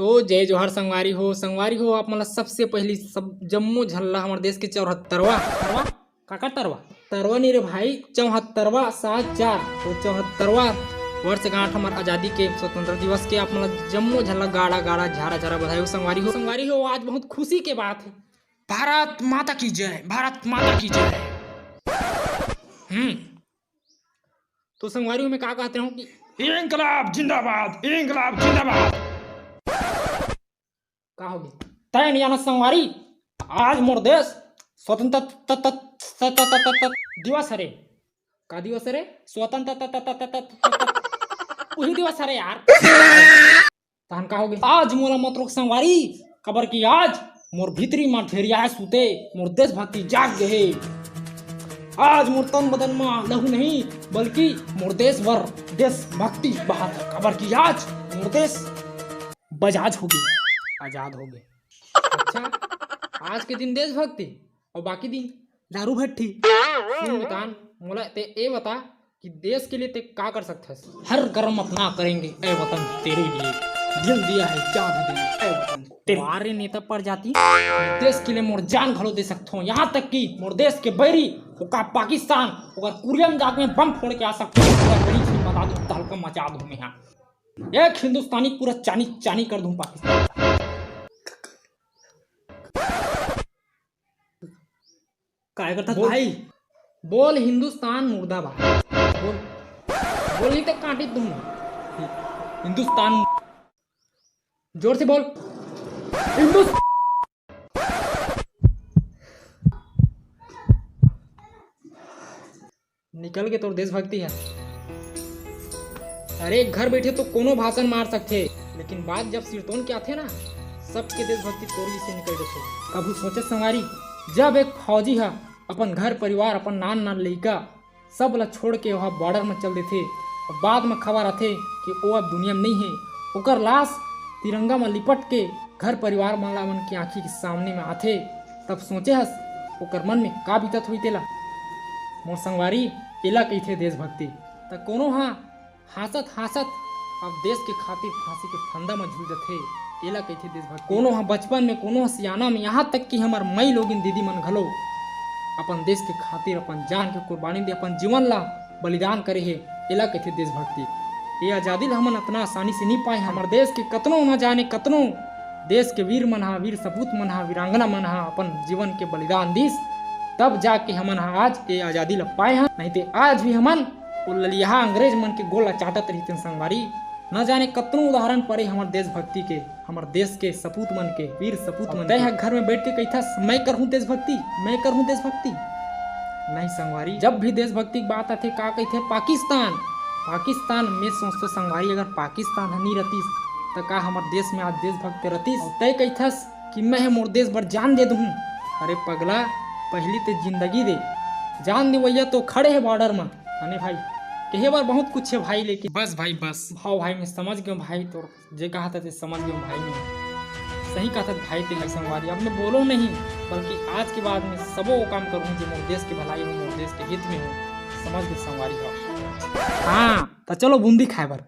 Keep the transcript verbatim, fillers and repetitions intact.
तो जय जोहार संगवारी हो। संगवारी हो, आप मन ला सबसे पहली सब जम्मो झन ला हमर देश के चौहत्तरवा, तरवा, काकर तरवा? तरवा नहीं रे भाई, चौहत्तरवा सात चार, तो चौहत्तरवा वर्षगांठ हमर आजादी के, स्वतंत्रता दिवस के आप मन ला जम्मो झन ला गाड़ा गाड़ा झारा झारा बधाई हो संगवारी हो। संगवारी हो, आज बहुत खुशी के बात है। भारत माता की जय, भारत माता की जय। हम्म। तो संगवारी हो, मैं का कहत रहों कि इंकलाब जिंदाबाद, इंकलाब जिंदाबाद। का होगे? तैं नइ जानस संगवारी, आज मोर देश स्वतंत्र त-, त-, त-, त-, त-, त-, त-, दिवस हरे। का दिवस हरे? स्वतंत्र त-, त-, त-, त-, त-, त-, त-, उही दिवस हरे यार। तहन का होगे? आज मोला मत रोक संगवारी, काबर कि आज मोर भीतरी म ढेरिया है सूते, मोर देशभक्ति जाग गे हे। आज मोर तन बदन म लहू नहीं, बल्कि मोर देश बर देशभक्ति बहात हे, काबर कि आज मोर देश बजाज होगे, आजाद होगे। अच्छा, आज के दिन देशभक्ति अउ बाकी दिन दारू भट्टी। सुन मितान, मोला ते ए बता कि देश के लिए ते का कर सकथस? हर कर्म अपना करेंगे ए वतन तेरे लिए, दिल दिया है जान भी देंगे ए वतन तेरे। वाह रे नेता प्रजाति, देश के लिए मोर जान घलो दे सकथों, यहाँ तक कि मोर देश के बैरी ओका पाकिस्तान, ओकर कुरिया म जाके मैं बम फोड़ के आ सकथों, ओकर बड़ी चीज बता दूं, तहलका मचा दूं मैं यहाँ। एक हिंदुस्तानी पूरा चानी चानी कर दूं पाकिस्तान का। काय करथस बोल। भाई? बोल हिंदुस्तान मुर्दाबाद। बोल। बोल नहीं तो काटी दूं। हिंदुस्तान। जोर से बोल। हिंदुस्तान। निकल गे तोर देशभक्ति ह। अरे, घर बैठे तो कोनो भाषण मार सकथे, लेकिन बात जब सिरतोन के आथे ना, सबके देशभक्ति तोर जी से निकल जथे। कभू सोचे संगवारी, जब एक फौजी ह अपन घर परिवार, अपन नान नान लइका, सब ला छोड़ के ओहा बॉर्डर म चल देथे, अउ बाद म खबर आथे कि ओ अब दुनिया म नइ हे, ओकर लाश तिरंगा म लिपट के घर परिवार मन ला मन के आंखी के सामने म आथे, तब सोचे हस, ओकर मन में का बीतत होही तेला? मोर संगवारी, एला कहिथे देशभक्ति। त कोनो ह हांसत हांसत अब देश के खातिर फांसी के फंदा म झूल जथे, एला कहिथे देशभक्ति। कोनो ह बचपन में, कोनो ह सियाना में, यहाँ तक कि हमर मई लोगिन दीदी मन घलो अपन देश के खातिर अपन जान के कुर्बानी दे, अपन जीवन ला बलिदान करे हे, एला कहिथे देशभक्ति। ये आजादी ला हमन अतना आसानी से नी पाए हन। हमर देश के कतनो न जाने कतनो देश के वीर मन हा, वीर सपूत मन हा, वीरांगना मन हा अपन जीवन के बलिदान दिस, तब जाके हमन हा आज ये आजादी ला पाए हन, नहीं ते आज भी हमन वो ललिहा अंग्रेज मन के गोड़ ला चाटत रहितेन संगवारी। न जाने कतनो उदाहरण पड़े हमर देशभक्ति के, हमर देश के सपूत मन के, वीर सपूत मन के। तैं ह घर में बैठ के कहिथस, "मैं करहूं देशभक्ति, मैं करहूं देशभक्ति।" नहीं संगवारी, जब भी देशभक्ति के बात आथे, का कहिथे? पाकिस्तान। पाकिस्तान में सोचथों संगवारी, अगर पाकिस्तान ह नी रतिस, त का हमर देश में आज देशभक्ति रतिस? अउ तैं कहिथस कि मैं ह मोर देश बर जान दे दूहूं। अरे पगला, पहली ते जिंदगी दे। जान देवइया तो खड़े हे बॉर्डर म। अने भाई, कहे बर बहुत कुछ हे भाई, लेकिन बस भाई, बस। भाव भाई, मैं समझ गयों भाई, तोर जे कहा था ते समझ गयों भाई, मैं सही कहा था भाई, ते भाई संगवारी। अब मैं बोलों नहीं, बल्कि आज के बाद में सबो वो काम करहूं जे मोर देश के भलाई हो, मोर देश के हित में हो। समझ गे संगवारी हो। हाँ, त चलो बूंदी खाए बर।